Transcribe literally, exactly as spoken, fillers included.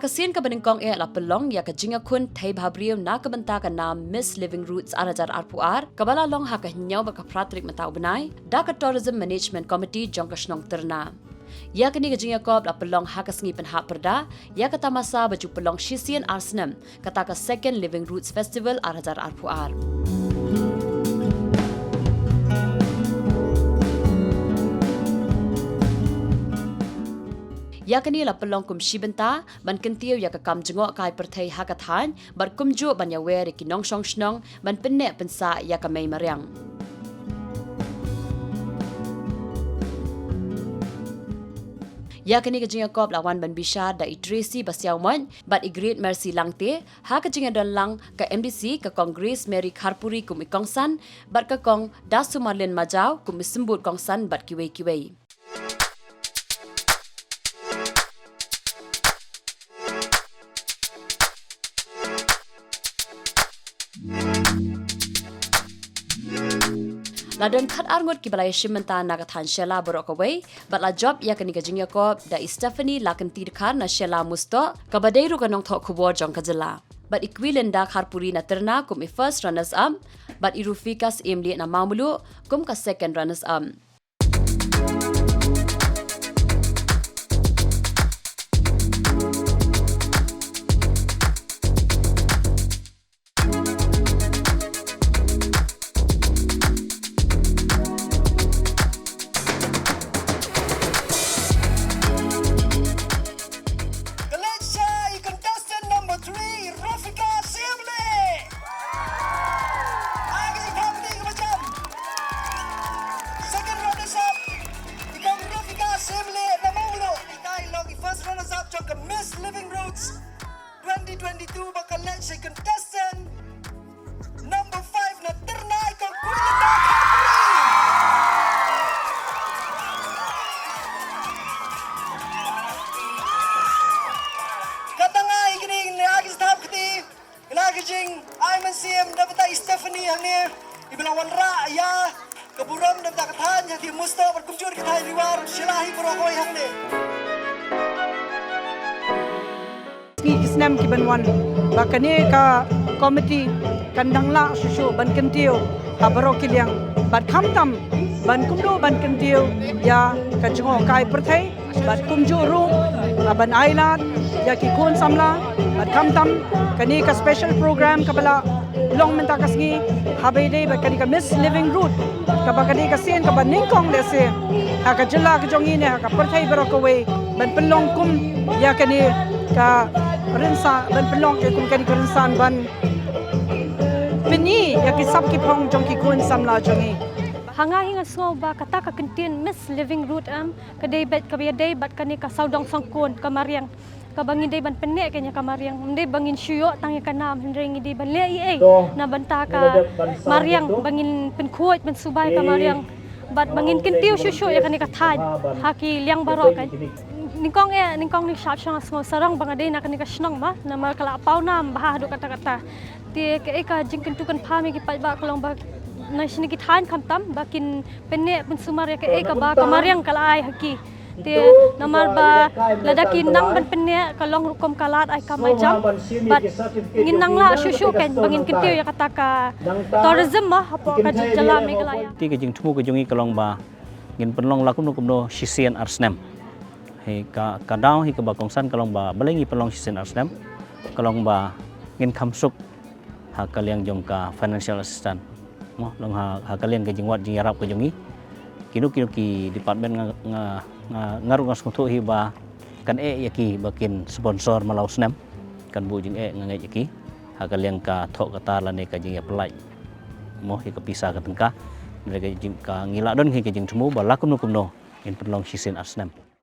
Ka sien kaba nyngkong eh la pynlong ïa ka jingïakhun thei bhabriew na ka bynta ka nam Miss Living Roots ar hajar arphew ar, kaba la long ha ka hynñiew bad ka phra tarik mynta u bnai da ka Tourism Management Committee jong ka shnong Tyrna. Ïa kane ka jingïakop la pynlong ha ka sngi pynhap pyrda ïa ka tamasa ba ju pynlong shisien ar snem, kata ka Second Living Roots Festival ar hajar arphew ar. Ïa kane la pynlong kum shi bynta, ban kyntiew ïa ka kam jngoh kai pyrthei ha ka thaiñ, bad kumjuh ban ïawer ïa ki nongshong shnong ban pynneh pynsah ïa ka mei mariang. Ïa kane ka jingïakop la wan ban bishar da i Tracy Basiawmoit bad i Great Mercy Langte, ha ka jingïadon lang ka M D C ka Kong Grace Mary Kharpuri kum i kongsan, bad ka Kong Dasumarlin Majaw kum i symbud kongsan bad kiwei kiwei. La don khat ar ngut kiba la ïashim bynta na ka thaiñ Shella baroh kawei, bad la jop ïa kane ka jingïakop da i Stephanie Lakynti Dkhar na Shella Mustoh, kaba dei ruh ka nongthoh khubor jong ka jylla. Bad i Kwi Linda Kharpuri na Tyrna kum i first runners up, bad i Rufika Syiemlieh na Mawmluh kum ka second runners up. Ka leit sha i contestant number three, Rufika Syiemlieh. Agi thap ni ka macam. Second runners up, i Kong Rufika Syiemlieh na Mawmluh. Ita i long i first runners up jong ka Miss Living Roots twenty twenty-two, bad ka leit sha i contestant number five na Tyrna, i Kong Kwi Linda Kharpuri. Ka tang ai kine, kine agi thap kti, kine agi jing ai mynsiem da bynta i Stephanie hangne, iba la wanrah ïa ka burom da bynta ka thaiñ ha ki Mustoh bad kumjuh ki thaiñ Ri War, Shella hi baroh kawei hangne. Sngi ki snem ki ban wan, ba kane ka committee kan dang lah shuh shuh ban kyntiew ha baroh ki liang, bad khamtam ban kumno ban kyntiew ïa ka jngoh kai pyrthei, bad kumjuh ruh, ah, ban ai lad ïa ki khun samla, bad khamtam kane ka special program kaba la long mynta ka sngi, haba ïadei bad kane ka Miss Living Root, kaba kane ka sien kaba nyngkong lehse ha ka jylla ka jong ngi ne ha ka pyrthei baroh kawei ban pynlong kum ïa kane ka rynsan, ban pynlong ïa kum kane ka rynsan ban pyni ïa ki sap ki phong jong ki khun samla jong ngi. Ha nga hi nga sngew ba kata ka kyntien Miss Living Root em, ka dei bad, kaba ïadei bad kane ka sawdong sangkun ka mariang, kaba ngi dei ban pynneh kane ka mariang, ym dei ba ngin shu ïoh tang ïa ka nam, hynrei ngi dei ban leh ei ei na bynta ka mariang, ba ngin pynkhuid ban subai ka mariang, bad ba ngin kyntiew shuh shuh ïa kane ka thaiñ ha ki liang baroh. Ka nyngkong eh, nyngkong ni sharp shong nga sngew sarong ba nga dei na kane ka shnong ba, namar ka la paw nam bha haduh katta katta. Te kaei ka jingkyntu kynpham ïa ki paidbah ka long ba na shane ki thaiñ khamtam ba kin pynneh pynsumar ïa kaei kaba ka mariang ka la ai ha ki. Te namar ba lada ki nang ban pynneh ka long rukom ka lad ai kam ai jam, bad ngin nang lah shuh shuh kan ba ngin kyntiew ïa kata ka tourism ba hapoh ka jylla Meghalaya. Te ka jingthmu ka jong ngi ka long ba ngin pynlong la kumno kumno shisien ar snem. Hi ka, ka daw hi kaba kongsan ka long ba balei ngi pynlong shisien ar snem, ka long ba ngin kham suk ha ka liang jong ka financial assistance. Mo, long ha, ha ka liang ka jingwad jingïarap ka jong ngi. Kino kino ki department nga, nga, nga, nga ruh nga sngewthuh hi ba kan eh ïa ki ba kin sponsor malau snem. Kan buh jingeh nga ngeit ïa ki ha ka liang ka thoh ka tar lane ka jingïapyllait, mo, ïa ka pisa ka tyngka. Hynrei ka jing, ka ngi la don hi ka jingthmu ba la kumno kumno ngin pynlong shisien ar snem.